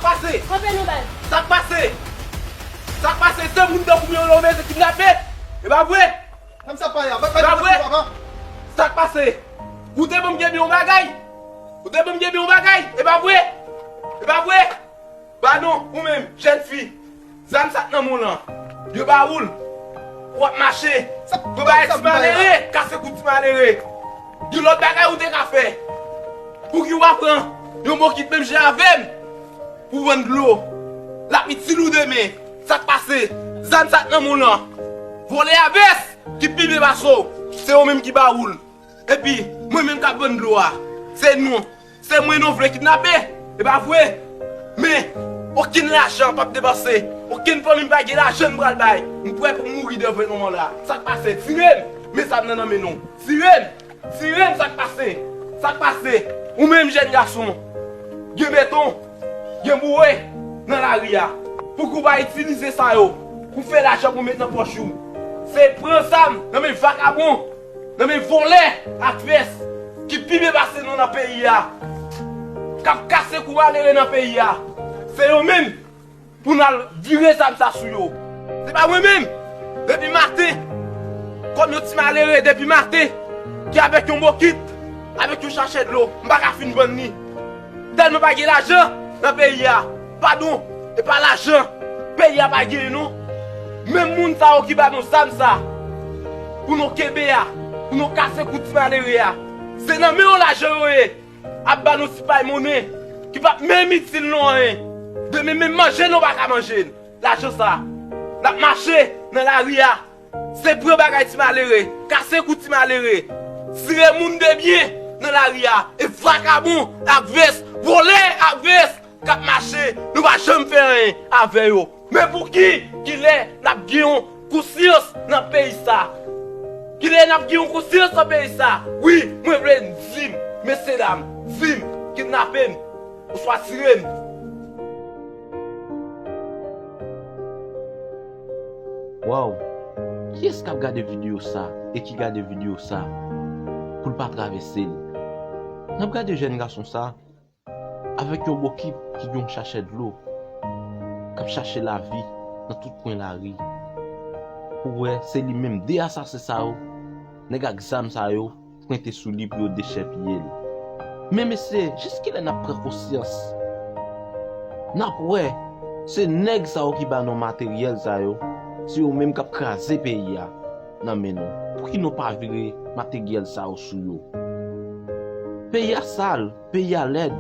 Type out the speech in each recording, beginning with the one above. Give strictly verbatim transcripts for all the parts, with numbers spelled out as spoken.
Pase? Kanpe non baz. Sa k pase? Sa k pase? Se moun tankou m yo yo mete kidnape? E pa vre? Sa pa vre? Sa k pase? Ou te ban m kenbe yon bagay? Ou te ban m kenbe yon bagay? E pa vre? E pa vre? Ba non, ou menm, jèn fi, zam sa k nan men w lan, yo ba ou l, w ap mache, yo ba ti malere, kase kou ti malere. Gen lòt bagay ou te ka fè. Pouki w pa pran yon bokit menm jan avè m pou vann dlo? L ap itil ou demen. Sa k pase? Zam sa k nan men w lan, vòlè a vès ki pi byen pase w, se yo menm ki ba ou l. Epi, mwen menm k ap vann dlo a, se nou, se mwen nou vle kidnape, e pa vre? Men, okenn lajan p ap depanse, okenn fanmi m pa gen lajan m pral bay, m prè pou mouri devan moman la. Sa k pase? Tire m, men zam nan nan men nou. Tire m, tire m, sa k pase? Sa k pase? Ou menm jèn gason, gen beton, gen boure nan lari a. Pouki w pa itilize sa yo pou fè lajan pou met nan pòch ou? Se pran zam nan men vakabon, nan men vòlè ak vès ki pi byen pase nou nan peyi a, k ap kase kou malere nan peyi a. Se yo menm pou n al vire zam sa sou yo. Se pa mwen menm. Depi maten, kòm yon ti malere, depi maten, ki avèk yon bokit, avèk yon sachè dlo, m pa ka fin vann li. Tèlman pa gen lajan nan peyi a. Padon, e pa lajan peyi a pa genyen non. Menm moun sa yo ki ba nou zam sa pou nou kenbe a, pou nou kase kou ti malere a, se nan men yo lajan yo ye. Ap ba nou ti pay monnen ki p ap menm itil nou anyen. Demen menm manje nou pa ka manje. Lajan sa, n ap mache nan lari a, se pran bagay ti malere, kase kou ti malere, tire moun de byen nan lari a, e vakabon ak vès, vòlè ak vès k ap mache, nou pa janm fè anyen avè yo. Men pouki, kilè n ap gen yon konsyans nan peyi sa? Kilè n ap gen yon konsyans nan peyi sa? Wi, mwen vle di m, mesye dam, di m, kidnape m, oswa tire m. Waw! Kiyès k ap gade videyo sa e ki gade videyo sa pou l pa travèse l? N ap gade jèn gason sa avèk yon bokit ki gen yon sachè dlo, k ap chache lavi nan tout kwen lari. Ou wè, se li menm, de asasen sa yo, nèg ak zam sa yo, pwente sou li pou yo dechèpiye l. Men mesye, jiskilè n ap pran konsyans? N ap wè, se nèg sa yo ki ba nou materyèl sa yo, se yo menm k ap kraze peyi a nan men nou. Pouki nou pa vire materyèl sa yo sou yo? Peyi a sal, peyi a lèd.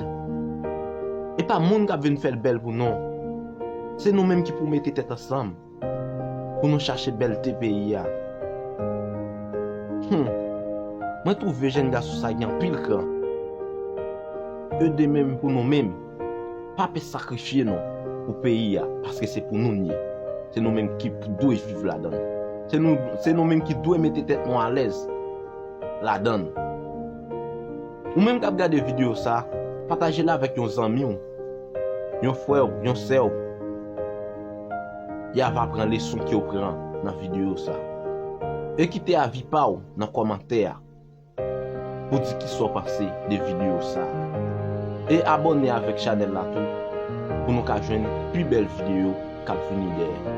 E pa moun k ap vin fè l bèl pou nou. Se nou menm ki pou mete tèt ansanm pou nou chache bèlte peyi a. Hmm. Mwen twouve jèn gason sa gen anpil kran. Ede menm pou nou menm. Pa pè sakrifye nou pou peyi a, paske se pou nou n ye. Se nou menm ki dwe viv ladan l. Se nou, se nou menm ki dwe mete tèt nou alèz ladan l. Ou menm k ap gade videyo sa, pataje l avèk yon zanmi w, yon frè w, yon sè w. Y ava pran leson ke w pran nan videyo sa. E kite avi pa w nan kòmantè a pou di kisa w panse de videyo sa. E abòne avèk chanèl la tou pou nou ka jwenn pi bèl videyo k ap vini dèyè.